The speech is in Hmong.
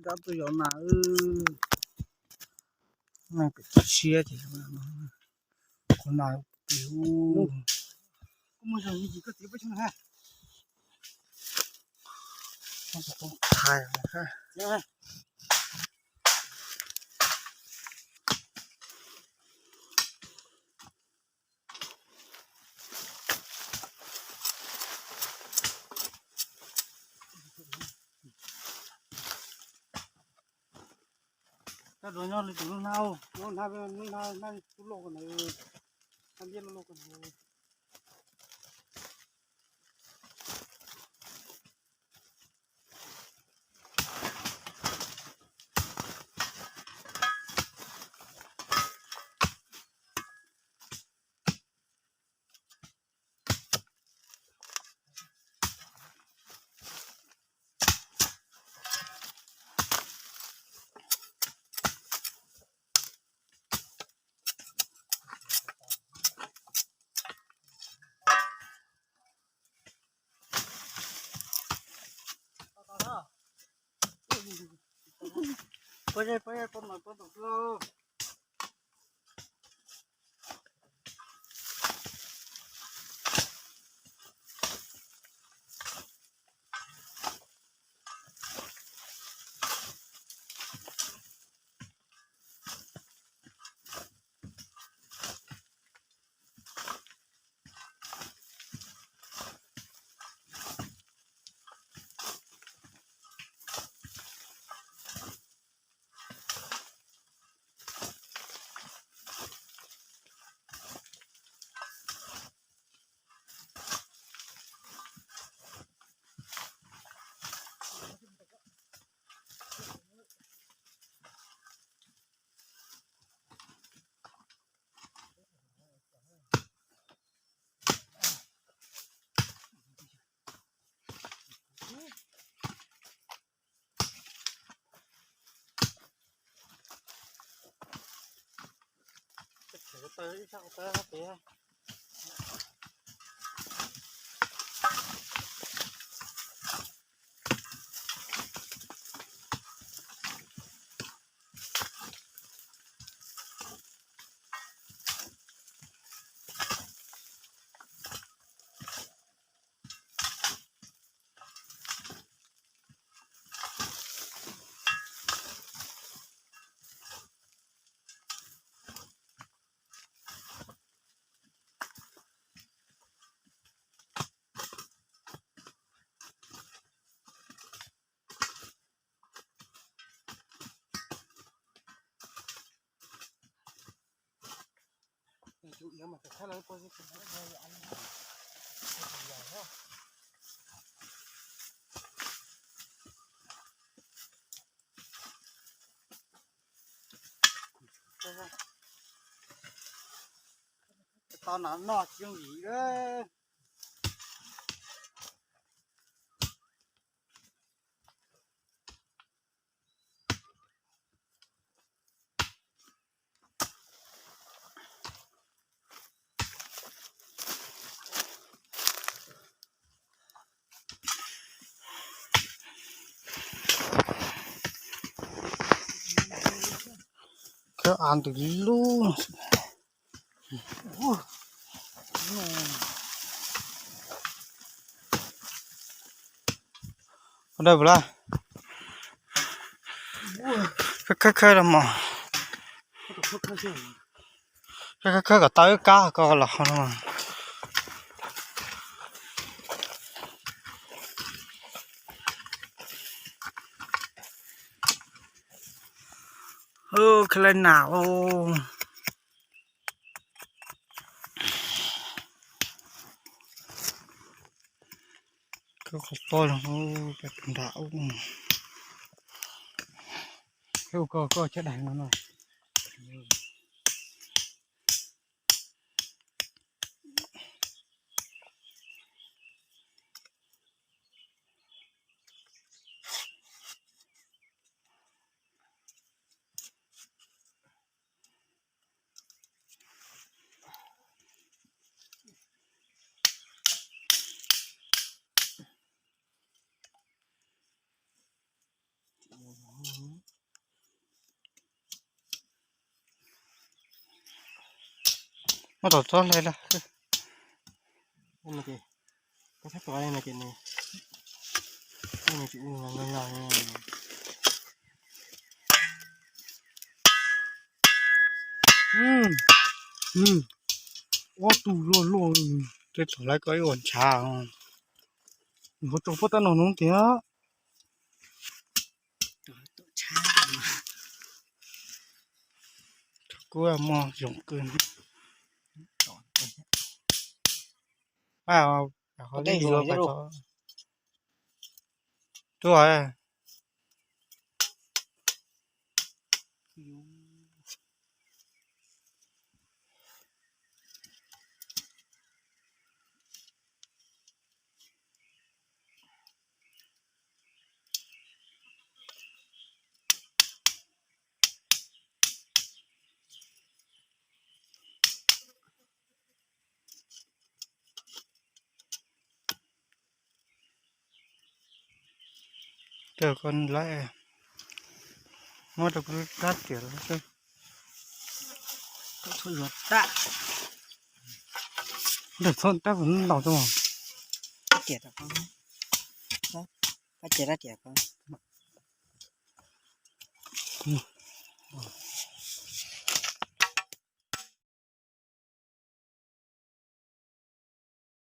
Rov tuaj yos nas, neeg pem siab ces qhov nas tis ub. Thaij. Koj dua nyob li tus lub hnab, lub hnab, lub hnab, hnab kub loj ko na, hnab liab loj loj ko na. Pab, pab, pab, pab, pab. Tau nas noj tsis yooj yim lawm. Khawb av ntws lub. Ua dawb paug lawm. Khawb khawb los mog. Khawb khawb kom tau ib kab ko los ho no. Khawb lawm nas os. Khawb qhov pob zoo, nram ub. Khawb ua koj koj chaw daig no no. Muab tom txob hlais lawm. Ob tug luaj luaj, tej thaum lawv ko ib ua ntshav. Nws hu rau puab tab no nub tiag. Kuj muaj zoo kawg. Pab, qhov tej yuav pab tso. Tuaj. Koj lawm, muab rau kuv rab riam los xwb. Ntawm txhob rab kuv ntaus rau.